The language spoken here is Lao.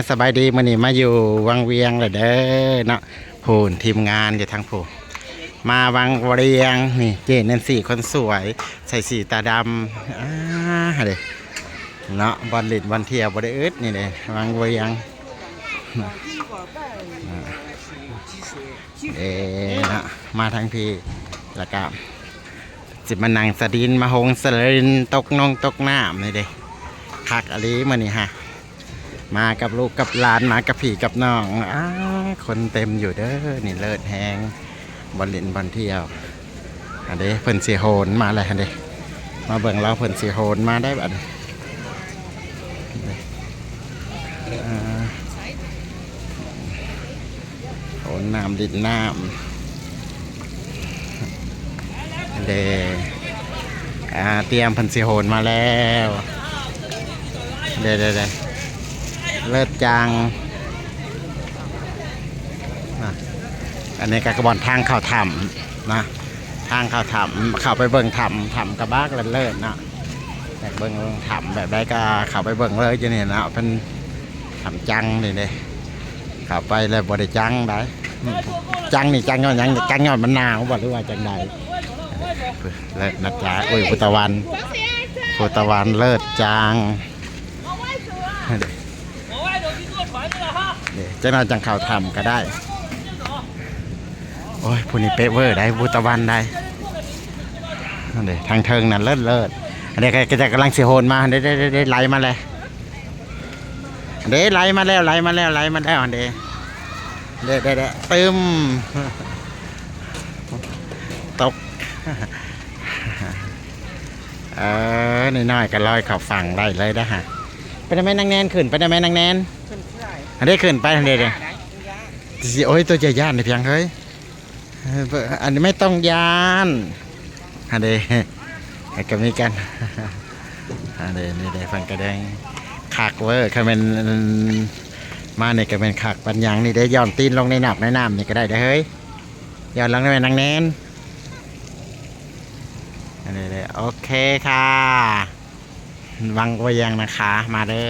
ສະບາຍດີ ມື້ນີ້ມາຢູ່ວັງວຽງແລ້ວເດີເນາະ. ພຸ້ນ ທີມງານຢູ່ທາງພຸ້ນ ມາວັງວຽງ. ນີ້ເຈ້ແນນຊີຄົນສວຍ ໃສ່ສີຕາດຳ. ອ່າ ເດ້ເນາະ ບ່ອນຫຼິ້ນບ່ອນທ່ຽວບໍ່ໄດ້ອຶດ. ນີ້ເດ້ ວັງວຽງ ເດ້ເນາະ. ມາທາງພີ້ ແລ້ວກະຊິມານັ່ງສະດິນ ມາໂຮງສະດິນ ຕົກນົງຕົກນ້ຳ. ນີ້ເດ້ ຄັກອີ່ຫຼີມື້ນີ້ຮະ. ມາກັບລູກກັບຫຼານ ມາກັບພີ່ກັບນ້ອງ. ອ້າ ຄົນເຕັມຢູ່ເດີ. ນີ້ເລີດແຮງ ບ່ອນຫຼິ້ນບ່ອນທ່ຽວ. ອັນເດ້ ເພິ່ນຊິໂຫນມາແລ້ວຫັ້ນເດ້. ມາເບິ່ງລາວ ເພິ່ນຊິໂຫນມາໄດ້ບັດນີ້. ອ່າ ໂຫນນ້ຳ ຫຼິ້ນນ້ຳ. ເດ້ ອ່າ ຕຽມເພິ່ນຊິໂຫນມາແລ້ວ. ເດ້ ເດ້ ເດ້ ເລີດຈັງ. ນະ ອັນນີ້ກໍບ່ອນທາງເຂົ້າຖ້ຳນະ ທາງເຂົ້າຖ້ຳ ເຂົ້າໄປເບິ່ງຖ້ຳ ຖ້ຳກະບັກເລີດໆເນາະ. ຢາກເບິ່ງຖ້ຳແບບໃດກໍເຂົ້າໄປເບິ່ງເລີຍ. ຢູ່ນີ້ເນາະ ເພິ່ນຖ້ຳຈັງນີ້ເດ້. ເຂົ້າໄປແລ້ວບໍ່ໄດ້ຈັງໃດ໋. ອືມ ຈັງນີ້ຈັງຍ້ອນຫຍັງ? ຈັງຍ້ອນມັນໜາວບໍ່ ຫຼືວ່າຈັ່ງໃດ? ເລີດນະຈ໊ະ. ໂອ້ຍ ພູຕາວັນ ພູຕາວັນເລີດຈັງ. ເດ້ ຈັກໜ່ອຍຈັ່ງເຂົ້າຖ້ຳກໍໄດ້. ໂອ້ຍ ຜູ້ນີ້ເປະເວີໃດ໋ ພູຕາວັນໃດ໋. ເດ້ ທາງເທິງນັ້ນເລີດໆ. ອັນນີ້ກໍ ກໍກຳລັງຊິໂຫນມາ. ເດ້ ເດ້ ເດ້ ເດ້ ໄຫຼມາແລ້ວ. ເດ້ ໄຫຼມາແລ້ວ ໄຫຼມາແລ້ວ ໄຫຼມາແລ້ວ. ເດ້ ເດ້ ເດ້ ເດ້ ຕຶ້ມ ຕົກ. ເອີ ນ້ອຍໆກໍລອຍເຂົ້າຝັ່ງໄດ້ເລີຍເດ້ອະ. ໄປນຳແມ່ນາງແນນ ຂຶ້ນໄປນຳແມ່ນາງແນນ. ອັນນີ້ຂຶ້ນໄປຫັ້ນເດ້. ໂອ້ຍ ໂຕຢ່າຢ້ານເດ້ພຽງເອີຍ. ອັນນີ້ໄມ່ຕ້ອງຢ້ານ. ອັນນີ້ກໍມີກັນ. ອັນນີ້ ນີ້ເດ້ ເພິ່ນກະແດງຄັກເວີ. ຄັນແມ່ນມານີ້ກະແມ່ນຄັກປານຫຍັງ. ນີ້ເດ້ ຢ່ອນຕີນລົງໃນນ້ຳ ໃນນ້ຳນີ້ກະໄດ້ເດ້ເຮີ້ຍ. ຢ່ອນລົງໃນແມ່ນາງແນນ. ອັນນີ້ເດ້ ໂອເຄຄ່ະ ວັງວຽງນະຄະ ມາເດີ.